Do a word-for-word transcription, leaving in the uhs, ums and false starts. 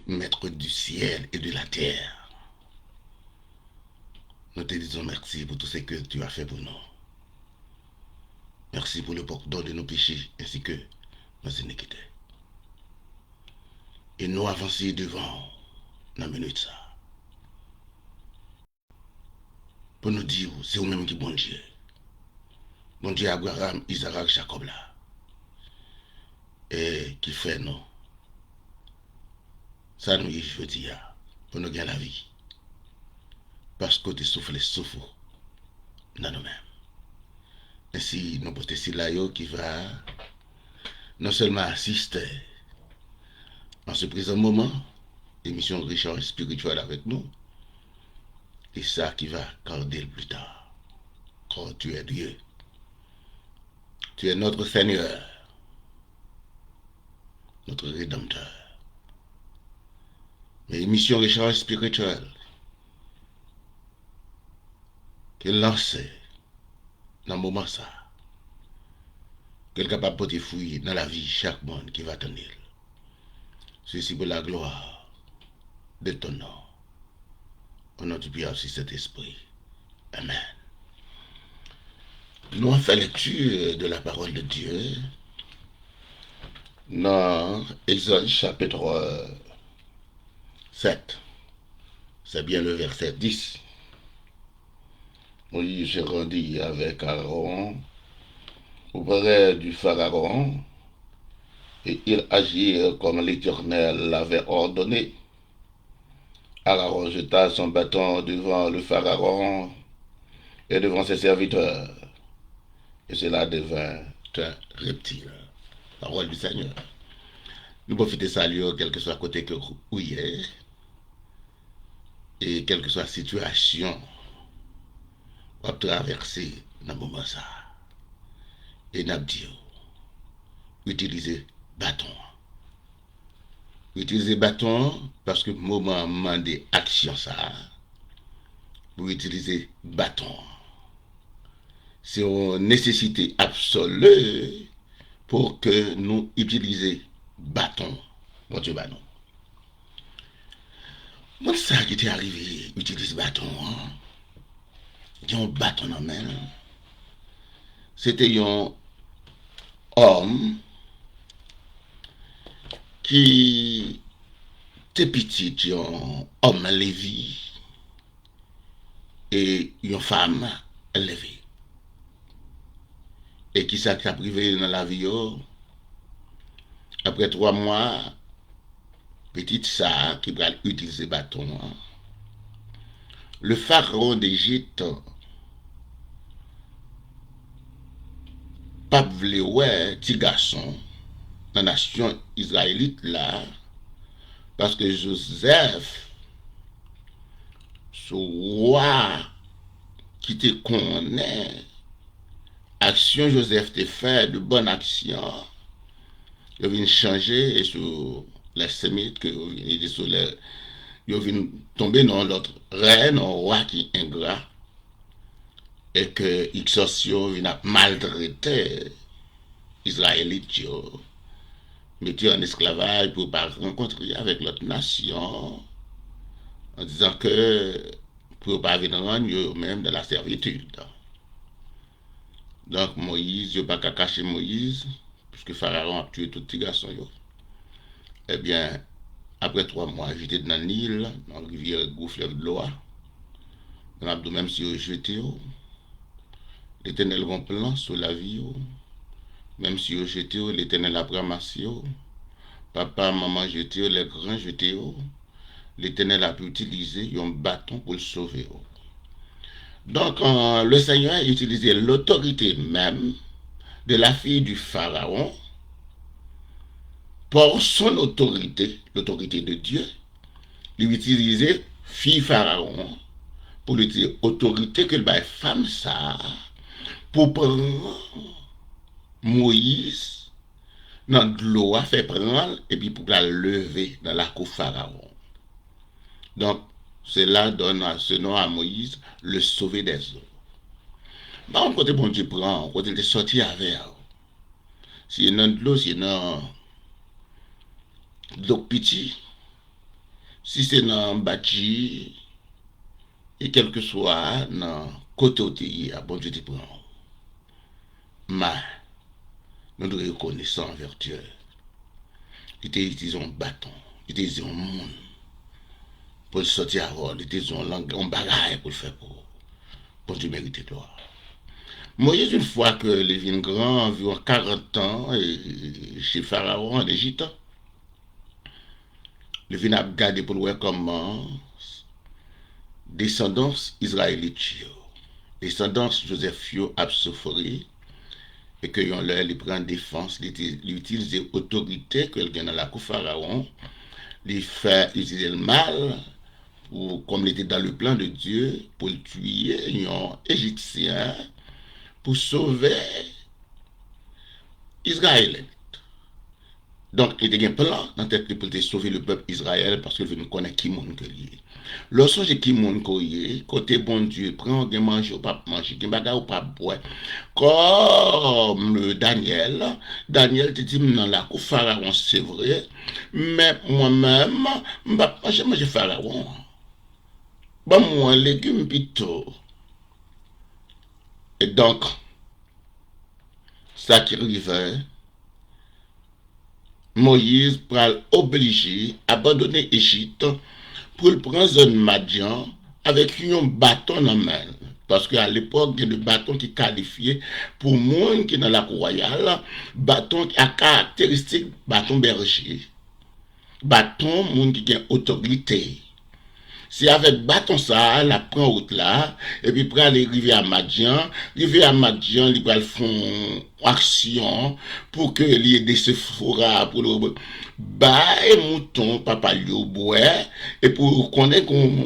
Maître du ciel et de la terre, nous te disons merci pour tout ce que tu as fait pour nous. Merci pour le pardon de nos péchés ainsi que nos iniquités. E nou avanse devan w nan minit sa. Pou nou di w, se ou menm ki Bondye. Bondye Abraram, Izarak, Jakòb la. E ki fè nou sa nou ye jodi a, pou nou gen lavi. Paske w te soufle souf ou nan nou menm. Ensi, nou pote sila yo ki va non sèlman asiste an se prezan moman, emisyon Richard Spirituel avèk nou, e sa ki va garde l pli ta. Car tu es Dieu. Tu es notre Seigneur, notre Rédempteur. Men emisyon Richard Spirituel ke lanse nan moman sa, ke l kapab pote fwi nan lavi chak moun ki va tande l. Ceci pour la gloire de ton nom. Au nom du Père, du Fils, Saint-Esprit. Amen. Nou ap fè lekti de la parole de Dieu nan Exode chapitre sept. C'est bien le verset dix. Moïse se rendit avec Aaron auprès du Pharaon, et ils agirent comme l'Éternel l'avait ordonné. Aaron jeta son bâton devant le Pharaon et devant ses serviteurs, et cela devint un reptile. Parole du Seigneur. Nou pwofite salye w, kèlkeswa kote ke ou ye, e kèlkeswa sitiyasyon w ap travèse nan moman sa a. E n ap di w, itilize baton an. Itilize baton an, paske moman an mande aksyon sa a, pou itilize baton an. Se yon nesesite absoli pou ke nou itilize baton Bondye ba nou. Moun sa ki te arive itilize baton an, gen yon baton nan men l. Se te yon òm ki te pitit yon òm Levi e yon fanm Levi. E kisa k ap rive nan lavi yo? Apre twa mwa, pitit sa a ki pral itilize baton an, le pharaon d'Égypte p ap vle wè ti gason nan nasyon izrayelit la, paske Jozèf, se wa ki te konnen aksyon Jozèf te fè, de bòn aksyon, yo vin chanje, e sou lè Semit ke yo vin, e sou lè yo vin tonbe nan yon lòt rèn, yon wa ki engra, e ke Iksòs yo vin ap maltrete Izrayelit yo, mete yo an esklavaj pou yo pa rankontre avèk lòt nasyon, an dizan ke pou yo pa vin rann yo, yo menm dans la servitude. Donk, Moyiz, yo pa ka kache Moyiz, piske Farawon ap tiye tout ti gason yo. Ebyen, apre twa mwa, jete nan Nil, nan rivyè gwo flèv dlo a. Mwen ap di w, menm si yo jete w, Letènèl gon plan sou lavi w. Menm si yo jete w, Letènèl ap ranmase w. Papa, manman jete w, lè gran jete w, Letènèl ap itilize yon baton pou l sove w. Donc, euh, le Seigneur a utilisé l'autorité même de la fille du Pharaon pour son autorité, l'autorité de Dieu. Li itilize fi Farawon pou li di otorite ke l bay fanm sa a pou pran Moyiz nan dlo a, fè pran l, epi pou l al leve nan lakou Farawon. Donk, cela donne ce nom à Moïse, le sauvé des eaux. M pa konn kote Bondye pran w, kote l te sòti avè w. Si e nan dlo, si e nan dlo k piti, Si se nan badji, e kèlkeswa nan kote w te ye a, Bondye te pran w. Men, nou dwe rekonesan anvè Dye. Li te itilize yon baton, li te itilize yon moun pou l sòti avè w, li te itilize yon lang, yon bagay pou l fè pou ou. Bondye merite glwa. Moyiz, yon fwa ke li vin gran, anviwon karant an, e, chez Farawon, an Ejip, li vin ap gade pou l wè kòman desandans Izrayelit yo, desandans Jozèf yo ap soufri, e ke yon lè li pran defans, li, te, li itilize otorite ke l gen nan lakou Farawon, li fè itilize l mal, pou, kòm li te dans le plan de Dieu, pou l tiye yon Ejipsyen pou sove Izrayelit. Donk, li te gen plan nan tèt li pou l te sove le pèp Izrayèl paske l vin konnen ki moun ke li ye. Lè w sonje ki moun ke w ye, kote Bondye pran w, gen manje w p ap manje, gen bagay w p ap bwè. Kòm Danyèl, Danyèl te di m nan lakou Farawon, se vre, men mwen menm, m p ap manje manje Farawon an. Ban m yon legim pito. E donk, sa ki rive, Moyiz pral oblije abandone Ejip pou l pran zòn Madyan avèk yon baton nan men l. Paske alepòk, gen de baton ki kalifye pou moun ki nan lakou wayal, baton a karakteristik baton bèje, baton moun ki gen otorite. Se avèk baton sa a, l ap pran wout la, epi prale rive a Madyan. Rive a Madyan, li pral fè yon aksyon pou ke li ede Sefora pou l bay mouton papa l yo bwè, e pou konnen kon